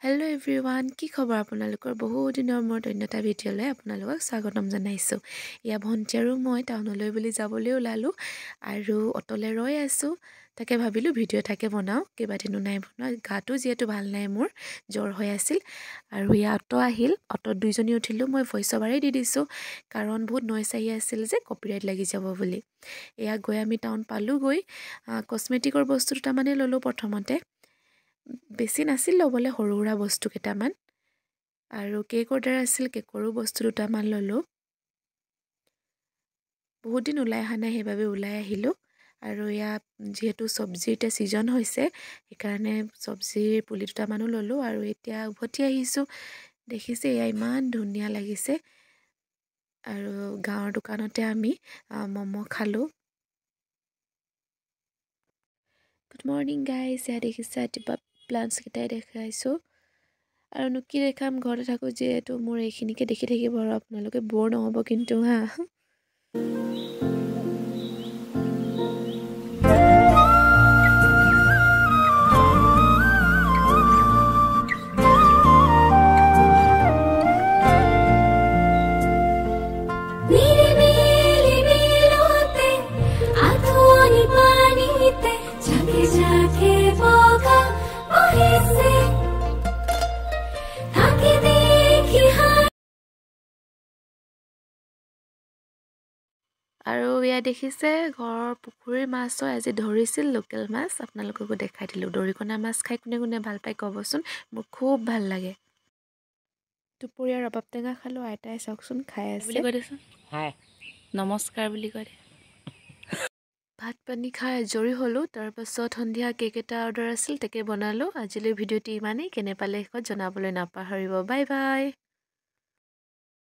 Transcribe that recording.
Hello' everyone, কি খবৰ আপোনালোকৰ? বহু দিনৰ মূৰত অন্য এটা ভিডিঅ'লৈ আপোনালোকক স্বাগতম জনাইছোঁ। এয়া ভণ্টি আৰু মই টাউনলৈ বুলি যাবলৈ ওলালোঁ আৰু অট'লৈ ৰৈ আছোঁ। তাকে ভাবিলোঁ ভিডিঅ' এটাকে বনাওঁ, কেইবাদিনো নাই বনোৱা, গাটো যিহেতু ভাল নাই, মোৰ জ্বৰ হৈ আছিল। আৰু এয়া অট' আহিল, অট'ত দুইজনী উঠিলোঁ। মই ভইচ অভাৰেই দি দিছোঁ, কাৰণ বহুত নইচ আহি আছিল যে কপিৰাইট লাগি যাব বুলি। এয়া গৈ আমি টাউন পালোঁগৈ। কচমেটিকৰ বস্তু দুটামানেই ল'লোঁ প্ৰথমতে, বেছি নাছিল ল'বলৈ, সৰু সুৰা বস্তু কেইটামান। আৰু কেক অৰ্ডাৰ আছিল, কেকৰো বস্তু দুটামান ল'লোঁ। বহুত দিন ওলাই অহা নাই, সেইবাবে ওলাই আহিলোঁ। আৰু ইয়াত যিহেতু চব্জিৰ এতিয়া ছিজন হৈছে, সেইকাৰণে চব্জিৰ পুলি দুটামানো ল'লোঁ। আৰু এতিয়া উভতি আহিছোঁ। দেখিছে এয়া ইমান ধুনীয়া লাগিছে। আৰু গাঁৱৰ দোকানতে আমি ম'ম' খালোঁ। গুড মৰ্ণিং গাইজ, এয়া দেখিছে ৰাতিপুৱা প্লাণ্টছকেইটাই দেখাইছোঁ। আৰুনো কি দেখাম, ঘৰতে থাকোঁ যিহেতু মোৰ এইখিনিকে দেখি থাকিব আৰু আপোনালোকে ব'ৰ নহ'ব কিন্তু হা। নিৰিবিলি বিলতে আঁঠুৱনি পানীতে জাকে জাকে বগা বহিছে, তাকে দেখি আৰু এয়া দেখিছে ঘৰৰ পুখুৰীৰ মাছ হয়, আজি ধৰিছিল লোকেল মাছ, আপোনালোককো দেখাই দিলোঁ। দৰিকণা মাছ খাই কোনে কোনে ভাল পায় ক'বচোন, মোৰ খুব ভাল লাগে। দুপৰীয়া ৰবাব টেঙা খালোঁ, আইতাই চাওকচোন খাই আছে। বুলি কৈ দেচোন। হাই। নমস্কাৰ বুলি কৈ দে। ভাত পানী খাই আজৰি হ'লোঁ। তাৰপাছত সন্ধিয়া কেক এটা অৰ্ডাৰ আছিল, তাকে বনালোঁ। আজিলৈ ভিডিঅ'টি ইমানেই, কেনে পালে শেষত জনাবলৈ নাপাহৰিব। Bye bye.